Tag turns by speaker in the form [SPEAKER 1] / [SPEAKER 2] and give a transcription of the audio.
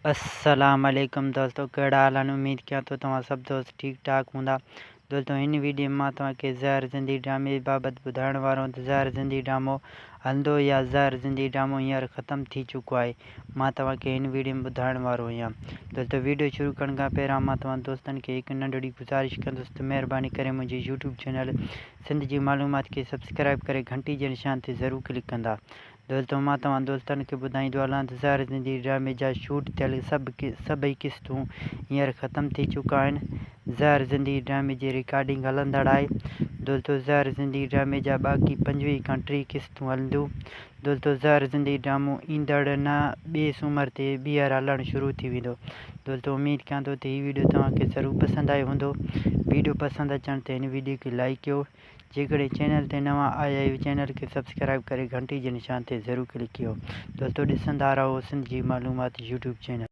[SPEAKER 1] السلام عليڪم دوستو ڪهڙا حال آهن اميد ڪيان ٿو توهان سڀ دوست ٺيڪ ٺاڪ هوندا دوستو هن ويڊيو ۾ مان توهان کي زهر زندي ڊرامي بابت ٻڌائڻ وارو آهيان ته زهر زندي ڊرامو هلندو يا زهر زندي ڊرامو هينئر ختم ٿي چڪو آهي مان توهان کي هن ويڊيو ۾ ٻڌائڻ وارو آهيان دوستو ويڊيو شروع ڪرڻ کان پهريان مان توهان دوستن کي هڪ ننڍڙي گذارش ڪندس ته مهرباني ڪري منهنجي يوٽيوب چينل سنڌ جي معلومات کي سبسڪرائب ڪري گهنٽي جي نشان تي ضرور ڪلڪ ڪندا دوستو مان توهان دوستن کي ٻڌائيندو هلان ته زهر زندگي ڊرامي جا شوٽ ٿيل سڀ سڀئي قسطون هينئر ختم ٿي چڪا آهن زهر زندگي ڊرامي جي رڪارڊنگ هلندڙ آهي دوستو زهر زندگي ڊرامي جا باقي 25 کان 30 قسطون هلنديون دوستو زهر زندگي ڊرامو ايندڙ نه ٻئي سومر تي ٻيهر هلڻ شروع ٿي ويندو دوستو اميد ڪيان ٿو ته هي ويڊيو توهان کي ضرور پسند آيو هوندو ويڊيو پسند اچڻ تي هن ويڊيو کي لائيڪ ڪيو جيڪڏهن چينل تي نوان آيا آهيو چينل کي سبسڪرائب ڪري گهنٽي جي نشان تي ضرور ڪلڪ ڪيو دوستو ڏسندا رهو سنڌ جي معلومات يوٽيوب چينل.